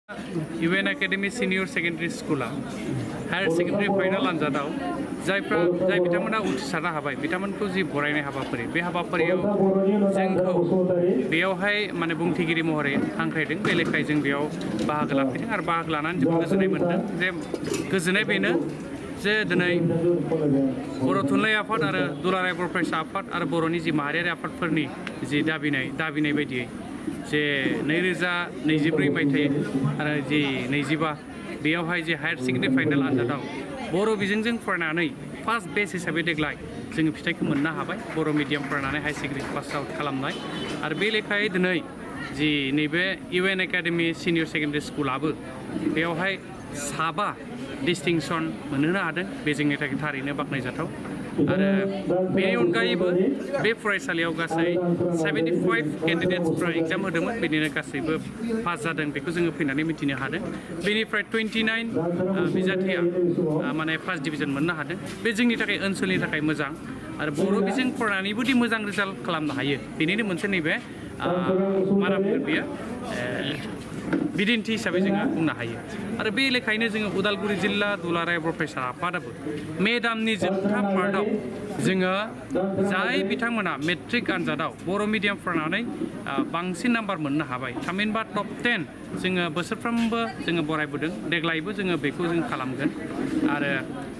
UN Academy Senior Secondary School Higher Secondary Final आनजादाव जाय बिथांमोना उथ्रिसारनो हाबाय बिथांमोनखौ जि बरायनाय हाबाफारि बे हाबाफारियाव जोंखौ बेयावहाय माने बुंथिगिरि महरै हांख्रायदों बे लेखायै जों बेयाव बाहागो लाफैदों आरो बाहागो लानानै जोबोद गोजोननाय मोनदों जे गोजोननाय बेनो जे दिनै बर' थुनलाइ आफाद आरो दुलाराय बर' फरायसा आफाद आरो बर'नि जि माहारियारि आफादफोरनि जि दाबिनाय बायदियै जे 2024 मायथाइ आरो जि 25 बेयावहाय जे हायार सेकेन्डारि फाइनाल आनजादाव बर' बिजोंजों फरायनानै फार्स्ट बेच हिसाबै देग्लाय जोङो फिथाइखौ मोननो हाबाय बर' मिडियाम फरायनानै हायार सेकेन्डारि पास आउट खालामनाय आरो बे लेखायै दिनै जि नैबे UN एकाडेमि सिनियर सेकेन्डारि स्कुलाबो बेयावहाय 7 डिस्टिंसन मोनहोनो हादों बे जोंनि थाखाय थारैनो बाख्नायजाथाव आरो बेनि अनगायैबो बे फरायसालियाव गासै 75 केन्डिडेट्सफ्रा एग्जाम होदोंमोन बेनिनो गासैबो पास जादों बेखौ जोङो फैनानै मिथिनो हादों बेनिफ्राय 29 बिजाथिया माने फार्स्ट डिभिजन मोननो हादों बे जोंनि थाखाय ओनसोलनि थाखाय मोजां आरो बर' बिजों फरायनानैबोदि मोजां रिजाल्ट खालामनो हायो बेनिनो मोनसे नैबे मा बुंगोन बेयो बिदिन्थि हिसाबै जोङो बुंनो हायो आरो बे लेखायैनो जोङो उदालगुरि जिल्ला दुलाराय बर' फरायसा आफादाबो मे दाननि जोबथा पार्टआव जोङो जाय बिथांमोना मेट्रिक आनजादाव बर' मिडियाम फरायनानै बांसिन नाम्बार मोननो हाबाय थामहिनबा टप 10 जोङो बोसोरफ्रोमबो जोङो बरायबोदों देग्लायबो जोङो बेखौ जों खालामगोन आरो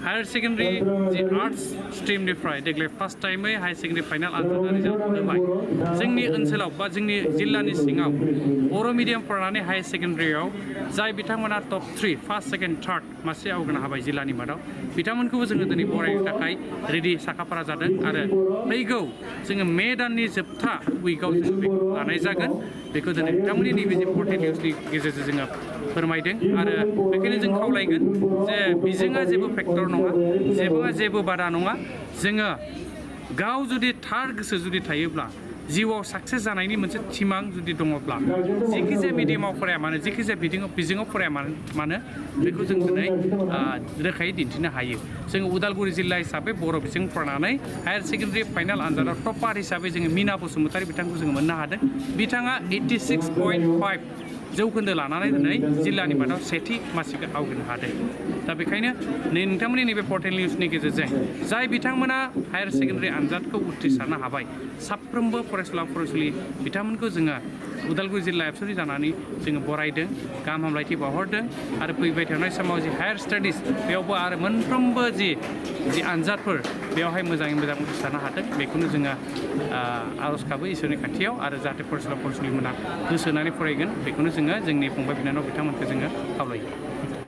हायार सेकेन्डारि जि आर्ट्स स्ट्रिमनिफ्राय देग्लाय फार्स्ट टाइमै हायार सेकेन्डारि फाइनाल आनजाद रिजाल्ट होबाय जोंनि ओनसोलाव बा जोंनि जिल्लानि सिङाव बर' मिडियाम फरायनानै हायार सेकेन्डारियाव जाय बिथांमोना टप 3 फार्स्ट सेकेन्ड थार्ड मासे आवगायनो हाबाय जिल्लानि मादाव बिथांमोनखौबो जोङो दिनै बरायनो थाखाय रेडि साखाफारा जादों आरो फैगौ जोङो मे दाननि जोबथा उइकआव जों बेखौ लानाय जागोन बेखौ दिनै बिथांमोननि नैबे जे पर्टेल निउसनि गेजेरजों जोङो फोरमायदों आरो बेखायनो जों खावलायगोन जे बिजोङा जेबो फेक्टर नङा जेबो बादा नङा जोङो गाव जुदि थार गोसो जुदि थायोब्ला जिउआव साक्सेस जानायनि मोनसे सिमां जुदि दङब्ला जेखिजाया मिडियामाव फराया मानो जेखिजाया बिजोङाव फराया मानो बेखौ जों दिनै रोखायै दिन्थिनो हायो जोङो उदालगुरि जिल्ला हिसाबै बर' बिजों फरायनानै हायार सेकेन्डारि फाइनाल आनजादाव टपार हिसाबै जोङो मिना बसुमतारी बिथांखौ जोङो मोननो हादों बिथाङा 86.5 जौखोन्दो लानानै दिनै जिल्लानि मादाव सेथि मासिखौ आवगायनो हादों दा बेखायनो नोंथांमोननि नैबे पर्टेल निउसनि गेजेरजों जाय बिथांमोना हायार सेकेन्डारि आनजादखौ उथ्रिसारनो हाबाय साफ्रोमबो फरायसुलि बिथांमोनखौ जोङो उदालगुरि जिल्ला एबसुनि जानानै जोङो बरायदों गाहाम हामलायथि बावहरदों आरो फैबाय थानाय समाव जि हायार स्टाडिस बेयावबो आरो मोनफ्रोमबो जि आनजादफोर बेवहाय मोजाङै मोजां उथ्रिसारनो हादों बेखौनो जोङो आर'ज गाबो इसोरनि खाथियाव आरो जाहाथे फरायसुलिमोना गोसो होनानै फरायगोन बेखौनो जोङो जोंनि फंबाय बिनानाव बिथांमोनखौ जोङो खावलायो